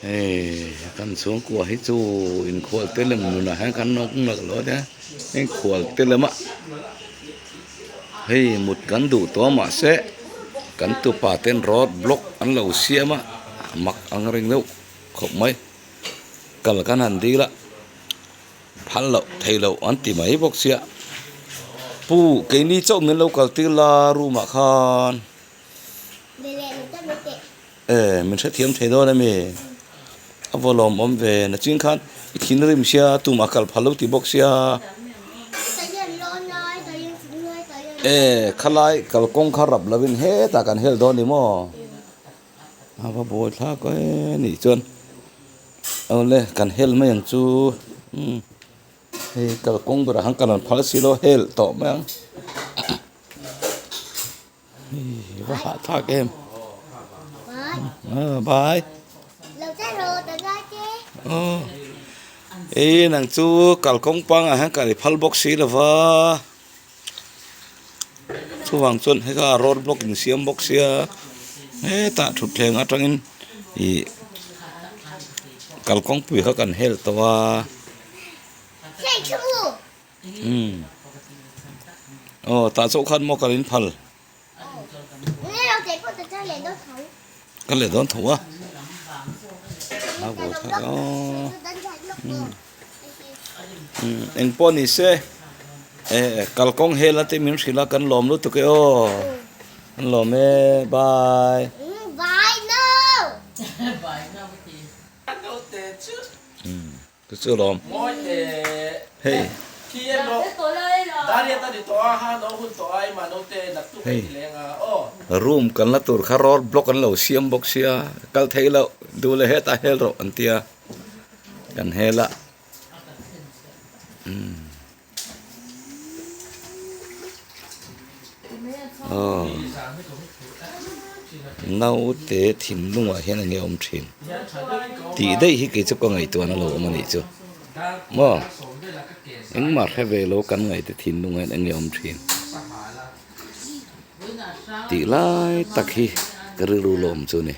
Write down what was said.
Hei kan chhungkua hi chu inkhual te lem nunah hian kan nawk nawk lo ania inkhual te lema hei mut kan duh tawh a mahse kan tupa ten road block an lo siam a mak ang reng deuh khawp mai kal kan han dil a phal loh theih loh an ti mai bawk sia pu keini chauh min lo kal tir la room ah khan. E min hrethiam thei dawn ami? A va lawmawm ve nachin khan i thinrim sia tumah kal phal lo ti bawk sia. E khalai kalkawng kha rap lovin hetah kan hel dawn ni maw? A va buai thlak e nih chuan awle kan hel mai ang chu umm hei kalkawng berah khan kan rawn phal si lo hel tawh mai ang. Va hah thlak em bye ei nang chu kalkawng pangah hian kal i phal bawk si lo va chuvang chuan heta road block in siam bawk sia hetah thutthleng atangin ih kalkawngpui kha kan hel tawh a. Umm aw tah chauh khan maw kal in phal ka leh dawn tho a a buai thlak a umm engpawh ni se eh kalkawng hel a te min hrilh a kan lawm lutuk e aw kan lawm e bye Chu chu lawm. Hei. Hei. Room kan la tur kha road block an lo siam bawk sia kal thei loh duh leh hetah hel rawh an tia kan hel a umm aw naute thinlungah hian enge awm thin tih daih hi kei chu ka ngaihtuahna lo awm a nih chu maw engmah hre ve lo kan ngaihte thinlungah hian enge awm thin tih lai tak hi ka rilru lo awm chu a ni.